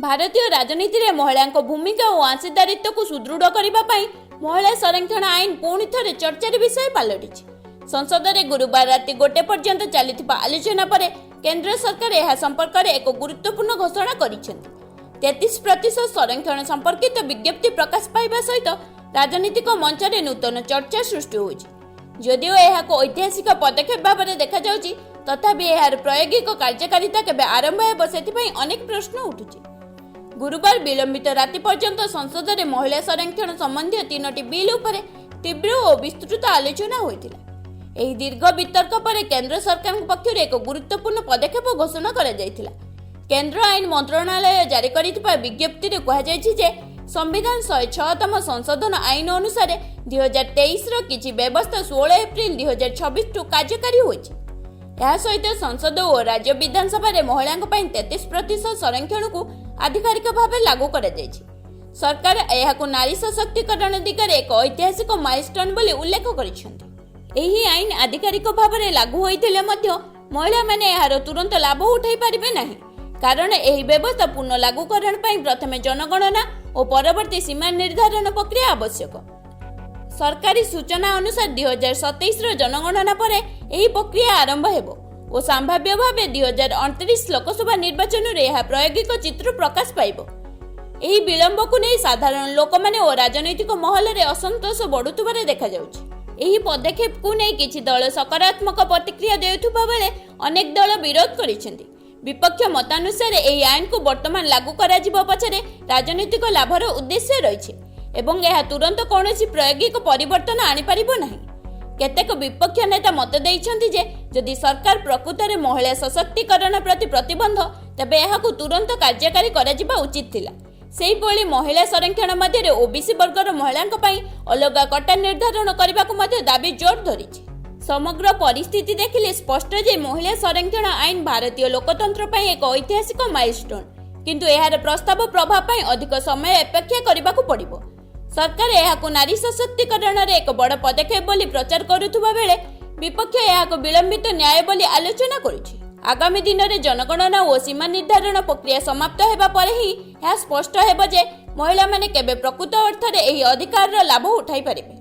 ଭାରତୀୟ ରାଜନୀତିରେ ମହିଳାଙ୍କ ଭୂମିକା ଓ ଅଂଶୀଦାରିତ୍ୱକୁ ସୁଦୃଢ଼ କରିବା ପାଇଁ ମହିଳା ସଂରକ୍ଷଣ ଆଇନ ପୁଣି ଥରେ ଚର୍ଚ୍ଚାର ବିଷୟ ପାଲଟିଛି। ସଂସଦରେ ଗୁରୁବାର ରାତି 1 ପର୍ଯ୍ୟନ୍ତ ଚାଲିଥିବା ଆଲୋଚନା ପରେ କେନ୍ଦ୍ର ସରକାର ଏହା ସମ୍ପର୍କରେ ଏକ ଗୁରୁତ୍ୱପୂର୍ଣ୍ଣ ଘୋଷଣା କରିଛନ୍ତି। 33% ସଂରକ୍ଷଣ ସମ୍ପର୍କିତ ବିଜ୍ଞପ୍ତି ପ୍ରକାଶ ପାଇବା ସହିତ ରାଜନୈତିକ ମଞ୍ଚରେ ନୂତନ ଚର୍ଚ୍ଚା ସୃଷ୍ଟି ହୋଇଛି। ଯଦିଓ ଏହାକୁ ଐତିହାସିକ ପଦକ୍ଷେପ ଭାବରେ ଦେଖାଯାଉଛି, ତଥାପି ଏହାର ପ୍ରାୟୋଗିକ କାର୍ଯ୍ୟକାରିତା କେବେ ଆରମ୍ଭ ହେବ, ସେଥିପାଇଁ ଅନେକ ପ୍ରଶ୍ନ ଉଠୁଛି। ଗୁରୁବାର ବିଳମ୍ବିତ ରାତି ପର୍ଯ୍ୟନ୍ତ ସଂସଦରେ ମହିଳା ସଂରକ୍ଷଣ ସମ୍ବନ୍ଧୀୟ ତିନୋଟି ବିଲ୍ ଉପରେ ତୀବ୍ର ଓ ବିସ୍ତୃତ ଆଲୋଚନା ହୋଇଥିଲା। ଏହି ଦୀର୍ଘ ବିତର୍କ ପରେ କେନ୍ଦ୍ର ସରକାରଙ୍କ ପକ୍ଷରୁ ଏକ ଗୁରୁତ୍ୱପୂର୍ଣ୍ଣ ପଦକ୍ଷେପ ଘୋଷଣା କରାଯାଇଥିଲା। କେନ୍ଦ୍ର ଆଇନ ମନ୍ତ୍ରଣାଳୟ ଜାରି କରିଥିବା ବିଜ୍ଞପ୍ତିରେ କୁହାଯାଇଛି ଯେ ସମ୍ବିଧାନ 106ତମ ସଂଶୋଧନ ଆଇନ ଅନୁସାରେ 2023ର କିଛି ବ୍ୟବସ୍ଥା 16 ଏପ୍ରିଲ 2026ଠୁ କାର୍ଯ୍ୟକାରୀ ହୋଇଛି। ଏହା ସହିତ ସଂସଦ ଓ ରାଜ୍ୟ ବିଧାନସଭାରେ ମହିଳାଙ୍କ ପାଇଁ 33% ସଂରକ୍ଷଣକୁ ଆଧିକାରିକ ଭାବେ ଲାଗୁ କରାଯାଇଛି। ସରକାର ଏହାକୁ ନାରୀ ସଶକ୍ତିକରଣ ଦିଗରେ ଏକ ଐତିହାସିକ ମାଇଲଷ୍ଟୋନ ବୋଲି ଉଲ୍ଲେଖ କରିଛନ୍ତି। ଏହି ଆଇନ ଆଧିକାରିକ ଭାବରେ ଲାଗୁ ହୋଇଥିଲେ ମଧ୍ୟ ମହିଳାମାନେ ଏହାର ତୁରନ୍ତ ଲାଭ ଉଠାଇ ପାରିବେ ନାହିଁ, କାରଣ ଏହି ବ୍ୟବସ୍ଥା ପୂର୍ଣ୍ଣ ଲାଗୁକରଣ ପାଇଁ ପ୍ରଥମେ ଜନଗଣନା ଓ ପରବର୍ତ୍ତୀ ସୀମା ନିର୍ଦ୍ଧାରଣ ପ୍ରକ୍ରିୟା ଆବଶ୍ୟକ। ସରକାରୀ ସୂଚନା ଅନୁସାରେ, 2027ର ଜନଗଣନା ପରେ ଏହି ପ୍ରକ୍ରିୟା ଆରମ୍ଭ ହେବ ଓ ସମ୍ଭାବ୍ୟ ଭାବେ 2029 ଲୋକସଭା ନିର୍ବାଚନରେ ଏହା ପ୍ରାୟୋଗିକ ଚିତ୍ର ପ୍ରକାଶ ପାଇବ। ଏହି ବିଳମ୍ବକୁ ନେଇ ସାଧାରଣ ଲୋକମାନେ ଓ ରାଜନୈତିକ ମହଲରେ ଅସନ୍ତୋଷ ବଢୁଥିବାର ଦେଖାଯାଉଛି। ଏହି ପଦକ୍ଷେପକୁ ନେଇ କିଛି ଦଳ ସକାରାତ୍ମକ ପ୍ରତିକ୍ରିୟା ଦେଉଥିବା ବେଳେ ଅନେକ ଦଳ ବିରୋଧ କରିଛନ୍ତି। ବିପକ୍ଷ ମତାନୁସାରେ, ଏହି ଆଇନକୁ ବର୍ତ୍ତମାନ ଲାଗୁ କରାଯିବା ପଛରେ ରାଜନୈତିକ ଲାଭର ଉଦ୍ଦେଶ୍ୟ ରହିଛି ଏବଂ ଏହା ତୁରନ୍ତ କୌଣସି ପ୍ରାୟୋଗିକ ପରିବର୍ତ୍ତନ ଆଣିପାରିବ ନାହିଁ। କେତେକ ବିପକ୍ଷ ନେତା ମତ ଦେଇଛନ୍ତି ଯେ ଯଦି ସରକାର ପ୍ରକୃତରେ ମହିଳା ସଶକ୍ତିକରଣ ପ୍ରତି ପ୍ରତିବଦ୍ଧ, ତେବେ ଏହାକୁ ତୁରନ୍ତ କାର୍ଯ୍ୟକାରୀ କରାଯିବା ଉଚିତ ଥିଲା। ସେହିଭଳି ମହିଳା ସଂରକ୍ଷଣ ମଧ୍ୟରେ ଓବିସି ବର୍ଗର ମହିଳାଙ୍କ ପାଇଁ ଅଲଗା କୋଟା ନିର୍ଦ୍ଧାରଣ କରିବାକୁ ମଧ୍ୟ ଦାବି ଜୋର ଧରିଛି। ସମଗ୍ର ପରିସ୍ଥିତି ଦେଖିଲେ ସ୍ପଷ୍ଟ ଯେ ମହିଳା ସଂରକ୍ଷଣ ଆଇନ ଭାରତୀୟ ଲୋକତନ୍ତ୍ର ପାଇଁ ଏକ ଐତିହାସିକ ମାଇଲଷ୍ଟୋନ, କିନ୍ତୁ ଏହାର ବାସ୍ତବ ପ୍ରଭାବ ପାଇଁ ଅଧିକ ସମୟ ଅପେକ୍ଷା କରିବାକୁ ପଡ଼ିବ। ସରକାର ଏହାକୁ ନାରୀ ସଶକ୍ତିକରଣରେ ଏକ ବଡ଼ ପଦକ୍ଷେପ ବୋଲି ପ୍ରଚାର କରୁଥିବା ବେଳେ ବିପକ୍ଷ ଏହାକୁ ବିଳମ୍ବିତ ନ୍ୟାୟ ବୋଲି ଆଲୋଚନା କରୁଛି। ଆଗାମୀ ଦିନରେ ଜନଗଣନା ଓ ସୀମା ନିର୍ଦ୍ଧାରଣ ପ୍ରକ୍ରିୟା ସମାପ୍ତ ହେବା ପରେ ହିଁ ଏହା ସ୍ପଷ୍ଟ ହେବ ଯେ ମହିଳାମାନେ କେବେ ପ୍ରକୃତ ଅର୍ଥରେ ଏହି ଅଧିକାରର ଲାଭ ଉଠାଇ ପାରିବେ।